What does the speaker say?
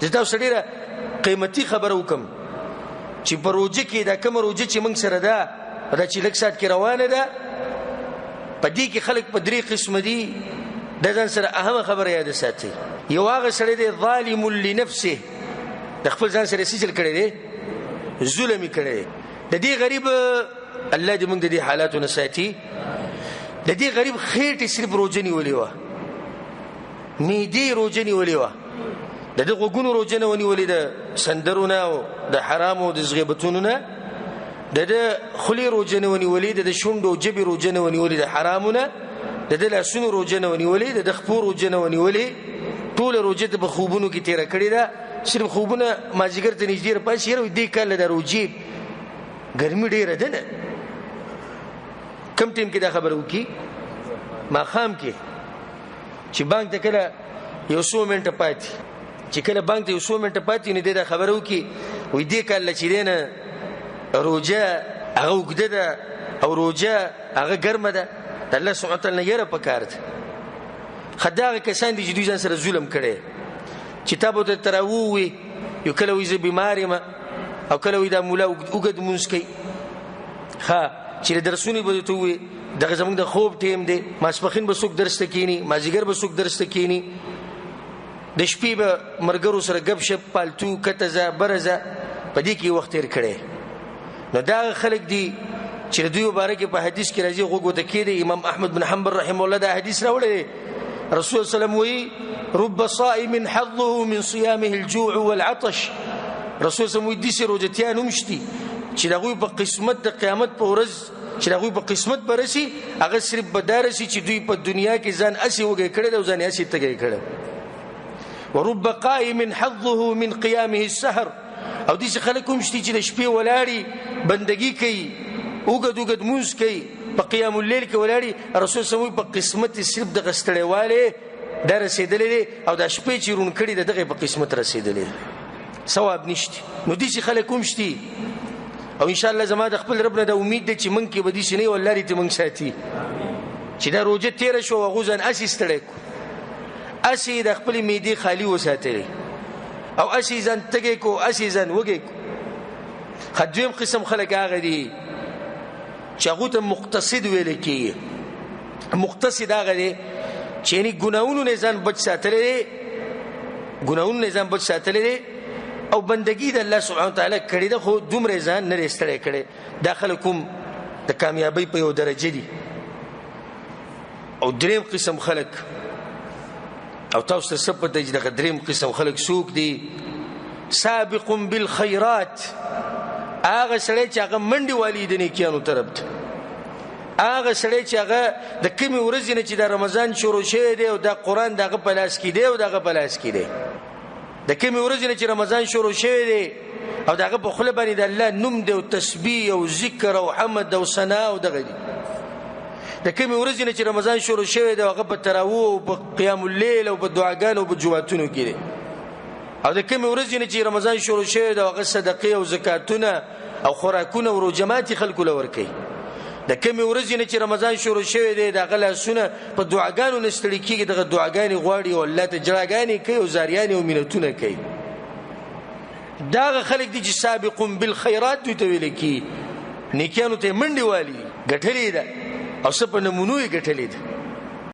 زه تاسو ډېره قیمتي خبره وکم چې په روژه کې دا کومه روژه چې موږ سره ده، دا چې لږ ساعت کې روانه ده، په دې کې خلک په درې قسمه دي. دا ځان سره اهمه خبره یاده ساتئ. یو هغه سړی دی ظالم لنفسه، د خپل ځان سره څه چل کړی دی؟ ظلم یې کړی دی. د دې غریب الله دې موږ د دې حالاتو نه ساتي. د دې غریب خېټې صرف روژه نیولې وه، معدې روژه نیولې وه، د ده غوږونو روژه نه ونیولې د سندرو نه او د حرامو د زغیبتونو نه، د ده خولې روژه نه ونیولې، د ده شونډو او ژبې روژه نه ونیولې د حرامو نه، د ده لاسونو روژه نه ونیولې، د ده خپو روژه نه ونیولې، ټوله روژه ته په خوبونو کې تېره کړې ده. صرف خوبونه مازدیګر ته نږدې راپاڅي، یاره وایي دې کال له دا روژې ګرمي ډېره ده نه. کم ټایم کې دا خبره وکړي؟ ماښام کې چې بانک ته کله یو څو منټه پاتې، چې کله بانک ته یو څو منټه پاتې نو دی دا خبره وکړي، وایي دې کال له چې دی نه روژه هغه اوږده ده او روژه هغه ګرمه ده، د الله سبحانه وتعالی نه یره پکار ده. ښه دا هغه کسان دي چې دوی ځان سره ظلم کړی، چې تا به ورته تراوه وي، یو کله وایي زه بیمار یم، او کله وایي دا ملا اوږد لمونځ کوي. ښه چې د درسونو به درته ووایي دغه زموږ د خوب ټایم دی، ماسپښین به څوک درس ته کښېني، مازدیګر به څوک درس ته کښېني، د شپې به ملګرو سره ګپ شپ پالتو کته ځه بره ځه، په دې کې وخت تېر کړی. نو دا هغه خلک دي چې د دوی مبارک په حدیث کې راځي، غوږ ورته کښېږدئ. امام احمد بن حنبل رحمه الله دا حدیث راوړی دی. رسول الله صلی الله علیه وسلم وایي رب صائم حظه من صيامه الجوع والعطش. رسول الله صلی الله علیه وسلم وایي داسې روژتیان هم شتي چې د هغوی په قسمت د قیامت په ورځ چې د هغوی په قسمت به رسي، هغه صرف به دا رسي چې دوی په دنیا کې ځان هسې وږی کړی دی او ځان یې هسې تږی کړی. ورب قائم حظه من قیامه السهر. او داسې خلک هم شتي چې د شپې ولاړي بندګي کوي، اوږد اوږد لمونځ کوي، په قیام اللیل کې ولاړي. رسول صلی الله علیه وسلم په قسمت یې صرف دغه ستړیوالی دا رسېدلی دی او دا شپې چې روڼ کړي د دغې په قسمت رسېدلی دی، ثواب نشته. نو داسې خلک هم شتي. او انشاءالله زما د خپل رب نه دا امید دی چې موږ کې به داسې نه وي، الله دې ترې موږ ساتي چې دا روژه تېره شوه او هغو ځان هسې ستړی کړو، هسې یې د خپلې معدې خالي وساتلې او هسې یې ځان تږی کړو، هسې یې ځان وږی کړو. ښه دویم قسم خلک هغه دي چې هغو ته مقتصد ویل کېږي. مقتصد هغه دی چې یعنې ګناهونو نه ځان بچ ساتلی دی، ګناهونو نه ځان بچ ساتلی دی او بندګي د الله سبحانه وتعالی کړې ده، خو دومره یې ځان نه دی ستړی کړی. دا خلک هم د کامیابۍ په یو درجه دي. او دریم قسم خلک، او تاسو ته څه پته چې دغه دریم قسم خلک څوک دي؟ سابق بالخیرات، هغه سړی چې هغه منډې والي د نیکیانو طرف ته، هغه سړی چې هغه د کومې ورځې نه چې د رمضان شروع شوی دی او دا قرآن د هغه په لاس کې دی او د هغه په لاس کې دی، د کومې ورځې نه چې رمضان شروع شوی دی او د هغه په خوله باندې د الله نوم دی او تسبیح او ذکر او حمد او ثنا او دغه دي، د کومې ورځې نه چې رمضان شروع شوی دی هغه په تراویح او په قیام اللیل او په دعاګانو او په جوماتونو کې دی، او د کومې ورځې نه چې رمضان شروع شوی دی هغه صدقې او زکاتونه او خوراکونه او روژه ماتي خلکو له ورکوي. د کومې ورځې نه چې رمضان شروع شوی دی د هغه لاسونه په دعاګانو نه ستړي کېږي، دغه دعاګانې غواړي او الله ته ژړاګانې کوي او زاریانې او منتونه کوي. دا هغه خلک دي چې سابقون بالخیرات دوی ته ویل کېږي، نیکیانو ته یې منډې والي، ګټلې ده او څه په نمونو یې ګټلې ده.